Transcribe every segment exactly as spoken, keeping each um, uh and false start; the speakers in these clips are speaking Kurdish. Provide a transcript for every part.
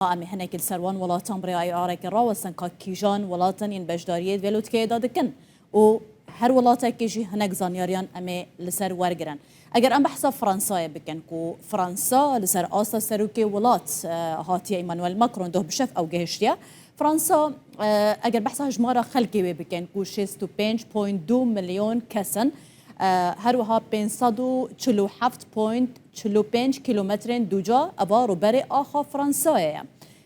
Em ê hinekî li ser wan welatan bi rêya êrarekê rawestin ka kîjan welatin yên beşdariyê di vê lûtkeyê de dikin û her welatekê jî hinek zanyariyan em ê li ser wergirin. Eger em behsa Fransayê bikin ku Fransa li ser asta serokê welat, e, hatiye Emmanuel Macron doh bi şev ew gihiştiye. Fransa, e, eger behsa hejmara xelkê wê bikin ku şêst û pênc point du milyon kes in, e, her wiha pênc sed û çil û heft point çil û pênc kîlometrên dûca eva rûberê axa Fransayê ye.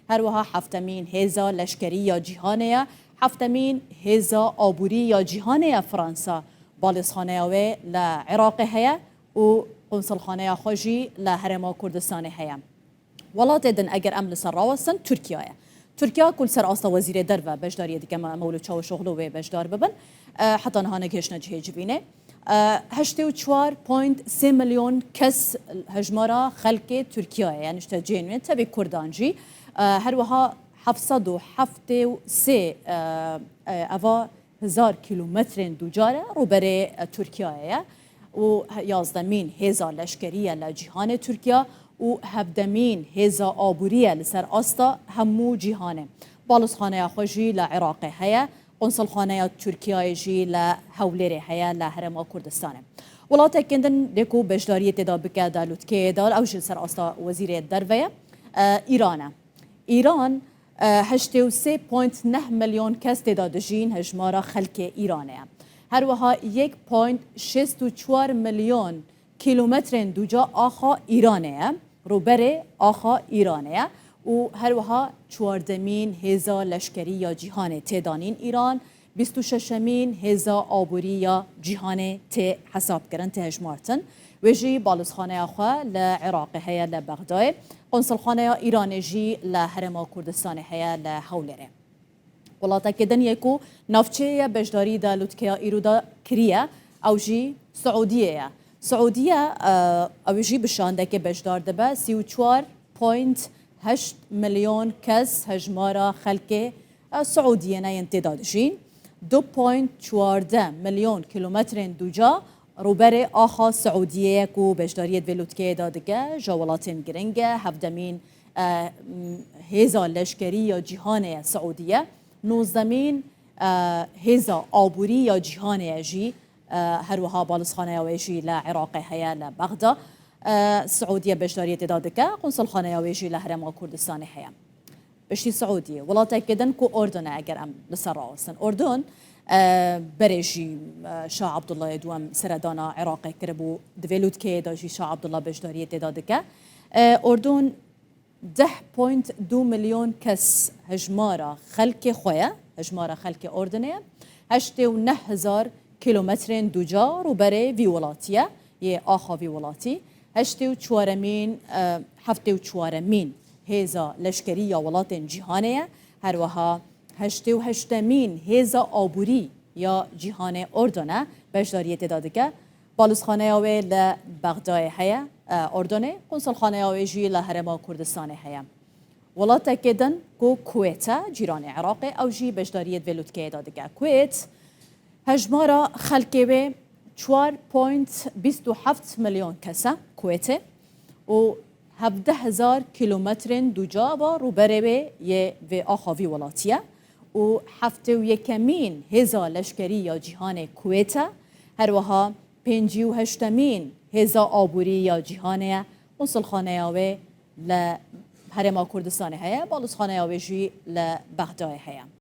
Her wiha heftemîn hêza leşkerî ya cîhanê ye, heftemîn hêza aborî ya cîhanê ye Fransa. Balêzxaneya wê li Iraqê heye û qonsilxaneya xwe jî li Herêma Kurdistanê heye. Welatê din eger em li ser rawestin, Tirkiye ye. Tirkiye ku li ser asta wezîrê derve beşdariyê dike, Me-, Mewlût Çavuşoglu wê beşdar bibin. E, heta niha negihiştine cihê civînê. E, heştê û çar point sê milyon kes hejmara xelkê Tirkiyeyê ye, niştecihên wê tevî Kurdan jî. E, her wiha heft sed û heftê û sê, e, e, eva hezar kîlometrên dûca re rûberê, e, Tirkiyeyê ye û he-, yazdemîn hêza leşkerî ye li cîhanê Tirkiye û hevdemîn hêza aborî ye li ser asta hemû cîhanê. Balozxaneya xwe jî li Iraqê heye, qonsilxaneya Tirkiyeyê jî li Hewlêrê heye, li Herêma Kurdistanê. Welatekên din lê ku beşdariyê tê de bike di lûtkeyê de, ew jî li ser asta wezîrê derve ye, e, Îran e. Îran, e, heştê û sê point neh milyon kes tê de dijîn, hejmara xelkê Îranê ye. Her wiha yek point şêst û çar milyon kîlometrên dûca axa Îranê ye, rûberê axa Îranê ye û her wiha çardemîn hêza leşkerî ya cîhanê tê danîn Îran, bîst û şeşemîn hêza aborî ya cîhanê tê hesabkirin, tê hejmartin. Wê jî balozxaneya xwe li Iraqê heye, li Bexdayê. Qonsilxaneya Îranê jî li Herêma Kurdistanê heye, li Hewlêrê. Welatekê din yê ku navçeyê ye beşdarî di lûtkeya îro de kiriye, ew jî Siûdiyê ye. Siûdiye, e, ew jî bi şandekê beşdar dibe, sî û çar point heşt milyon kes hejmara xelkê, e, Siûdiyê ne yên tê de dijîn. Du point çardeh milyon kîlometrên dûca rûberê axa Siûdiyê ye ku beşdariyê di vê lûtkeyê de dike, ji welatên giring e, hevdemîn, e, m, hêza leşkerî ya cîhanê ye Siûdiye, nozdemîn, e, hêza aborî ya cîhanê ye jî, e, her wiha balozxaneya wê jî li Iraqê heye, li Bexda. E, Siûdiye beşdariyê tê de dike, qonsilxaneya wê jî li Herêma Kurdistanê heye. Piştî Siûdiyê, welatekê din ku Urdun e, eger em li ser rawestin. Urdun, e, berê jî, e, Şah Abdullahê Duwem seredana Iraqê kiribû, di vê lûtkeyê de jî Şah Abdullah beşdariyê tê de dike. E, Urdun deh point du milyon kes hejmara xelkê xwe ye, hejmara xelkê Urdunê ye. Heştê û neh hezar kîlometrên dûca rûberê vî welatî ye, yê axa vî welatî. Heştê û çaremîn, e, heftê û çaremîn hêza leşkerî ya welatên cîhanê ye. Her wiha heştê û heştemîn hêza aborî ya cîhanê Urdun e, beşdariyê tê de dike. Balozxaneya wê li Bexdayê heye, e, Urdunê, qonsilxaneya wê jî li Herêma Kurdistanê heye. Welatekê din ku Kuwêt e, cîranê Iraqê, ew jî beşdariyê di vê lûtkeyê de dike. Kuwêt, hejmara xelkê wê çar point bîst û heft milyon kes e Kuwêtê û hevdeh hezar kîlometrên dûca va rûberê wê yê vê axa vî welatî ye û heftê û yekemîn hêza leşkerî ya cîhanê Kuwêt e. Her wiha pêncî û heştemîn hêza aborî ya cîhanê ye. Qonsilxaneya wê li Herêma Kurdistanê heye, balozxaneya wê jî li Bexdayê heye.